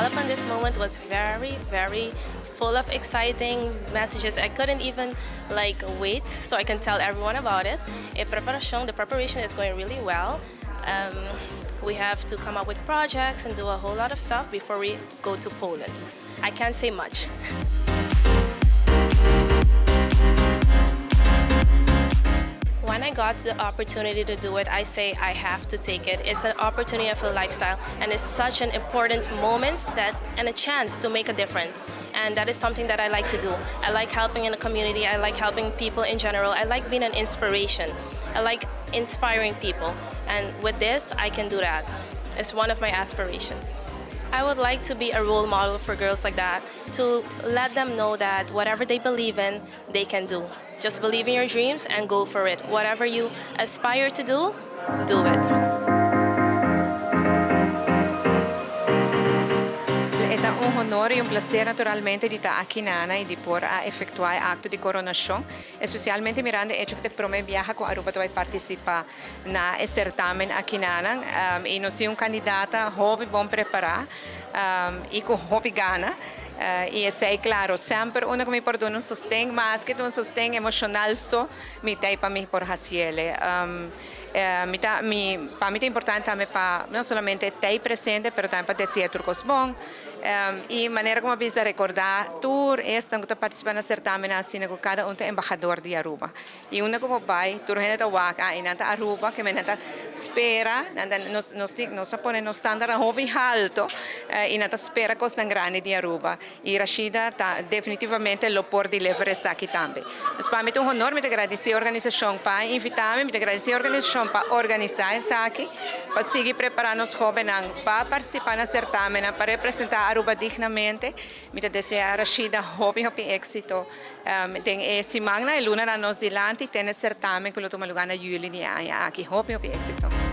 develop on this moment was very, very full of exciting messages. I couldn't even like wait so I can tell everyone about it. E preparacion, the preparation is going really well. We have to come up with projects and do a whole lot of stuff before we go to Poland. I can't say much. When I got the opportunity to do it, I say I have to take it. It's an opportunity of a lifestyle and it's such an important moment that and a chance to make a difference. And that is something that I like to do. I like helping in the community. I like helping people in general. I like being an inspiration. I like inspiring people. And with this, I can do that. It's one of my aspirations. I would like to be a role model for girls like that, to let them know that whatever they believe in, they can do. Just believe in your dreams and go for it. Whatever you aspire to do, do it. E ta un honor y un placer naturalmente di ta aki nana y di por a efectua e acto di coronacion, especialmente mirando e hecho cu ta e prome biaha cu Aruba ta bay participa na e certamen aki nanan y nos tin un candidata hopi bon prepara y cu hopi gana y esey claro semper unda cu mi por duna un sosten maske ta un sosten emocional so mi ta ey pa mi por haciele. Mi ta mi pa mi ta importante tambe pa no solamente ta ey presente pero tambe pa decia tur cos bon. Y manera como a bisa recorda tur esnan cu ta participa na certamennan asina cu cada un ta embahador di Aruba. Y unda cu bo bay tur hende ta wak ah y nan ta Aruba ke men nan ta spera nan ta nos nos tin nos a pone nos standaardnan hopi halto y nan ta spera cosnan grandi di Aruba. Y Rashida ta definitivamente lo por deliver esaki tambe. Dus pa mi ta un honor, mi ta gradici e organisacion pa invita mi, mi ta gradici e organisacion pa organisa esaki, pa sigui prepara nos hobennan pa participa na certamennan, pa representa Aruba dignamente. Mi ta desea Rashida hopi hopi exito den e simannan, e lunanan nos dilanti, te na e certamen cu lo tuma lugar na juli di e aña aki. Hopi hopi exito.